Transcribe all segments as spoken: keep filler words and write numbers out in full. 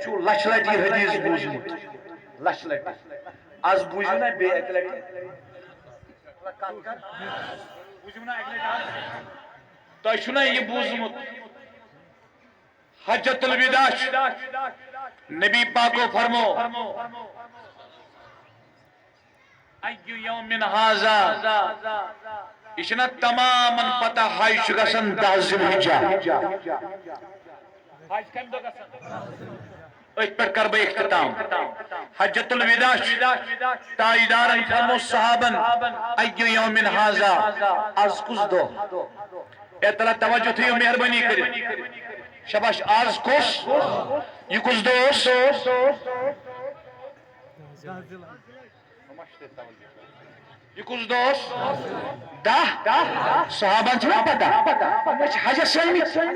چھُو لچھ لٹہِ یہِ حدیث بوٗزمُت، لچھ لٹہِ۔ از بوٗزِو نا بیٚیہِ اکہِ لٹہِ۔ بوٗزِو نا اکہِ لٹہِ از۔ تۄہہِ چھُو نا یہِ بوٗزمُت؟ حجۃ الوداع چھُ۔ نبی پاکو فرمو، ایُّ یومن ھذا، یہِ چھُنہ تمامن پتہ حج چھُ گژھان دَہ ذی الحجہ۔ حج کمہِ دۄہ گژھان؟ أتھۍ پٮ۪ٹھ کرٕ بہٕ اختتام۔ حجۃ الوداع چھُ۔ تاجدارن فرمو صحابن، ایُّ یومن ھذا، از کُس دۄہ؟ اے تلا توجہ تھٲیِو مہربٲنی کٔرِتھ۔ شاباش، از کُس؟ یہِ کُس دۄہ اوس؟ یہِ کُس دۄہ اوس؟ دَہ۔ صحابن چھِ نا پتہ؟ یِم ٲسۍ حجس آمٕتۍ۔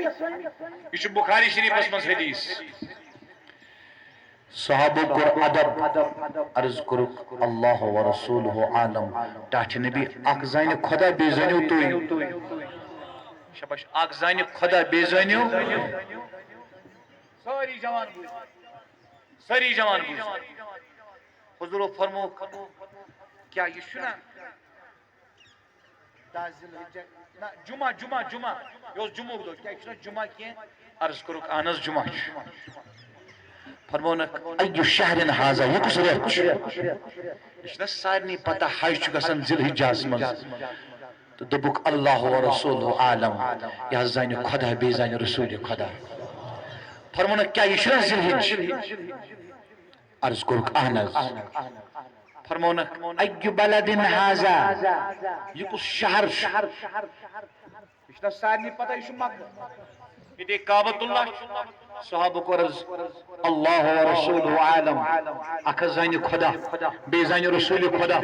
یہِ چھُ بخاری شریفس منٛز حدیث۔ صحابو کوٚر ادب، عرض کوٚرُکھ، اللہ و رسولہ عالم۔ ٹاٹھہِ نبی، اکھ زانہِ خدا، بیٚیہِ زٲنِو تُہۍ۔ شاباش، اکھ زانہِ خدا، بیٚیہِ زٲنِو۔ سٲری جوان بوٗزِو۔ سٲری جوان بوٗزِو۔ حضورو فرمووُکھ، کیٛاہ یہِ چھُنہ دَہ ذی الحجہ؟ نہ، جمعہ، جمعہ، جمعہ۔ یہِ اوس جمعُک دۄہ۔ کیٛاہ یہِ چھُنہ جمعہ کینٛہہ؟ عرض کوٚرُکھ، اہن حظ، جمعہ چھُ۔ فرموونکھ، ایُّ شہرن ھذا، یہِ کُس رٮ۪تھ چھُ؟ یہِ چھُنہ سارنٕے پتہ، حج چھُ گژھان ذی الحجہس منٛز۔ تہٕ دوٚپُکھ، اللہ و رسولہ عالم، یہِ حظ زانہِ خدا، بیٚیہِ زانہِ رسول خدا۔ فرموونکھ، کیٛاہ یہِ چھُنہ ذی الحجہ؟ عرض کوٚرُکھ، اہن حظ۔ فرموونکھ، ایُّ بلد ھذا، یہِ کُس شہر چھُ؟ یہِ چھُنہ سارنٕے پتہ، یہِ چھُ مکہ۔ ییٚتہِ کعبۃ اللہ چھُ۔ صحابو کوٚر عرض، اللہ و رسولہ عالم، اکھ حظ زانہِ خدا، بیٚیہِ زانہِ رسول خدا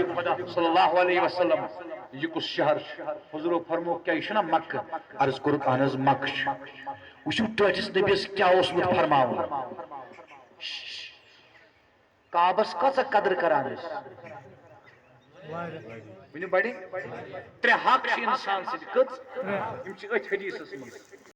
صلی اللہ علیہ وسلم، یہِ کُس شہر چھُ؟ حضورو فرمووُکھ، کیٛاہ یہِ چھُنہ مکہ؟ عرض کوٚرُکھ، اہن حظ، مکہ چھُ۔ وٕچھِو ٹٲٹھِس نبیَس کیٛاہ اوسمُت فرماوُن۔ کعبس کۭژاہ قدر کران ٲسۍ؟ ؤنِو بڑِ۔ ترٛےٚ حق چھِ انسان سٕنٛدۍ۔ کٔژ؟ یِم چھِ أتھۍ حدیثس منٛز۔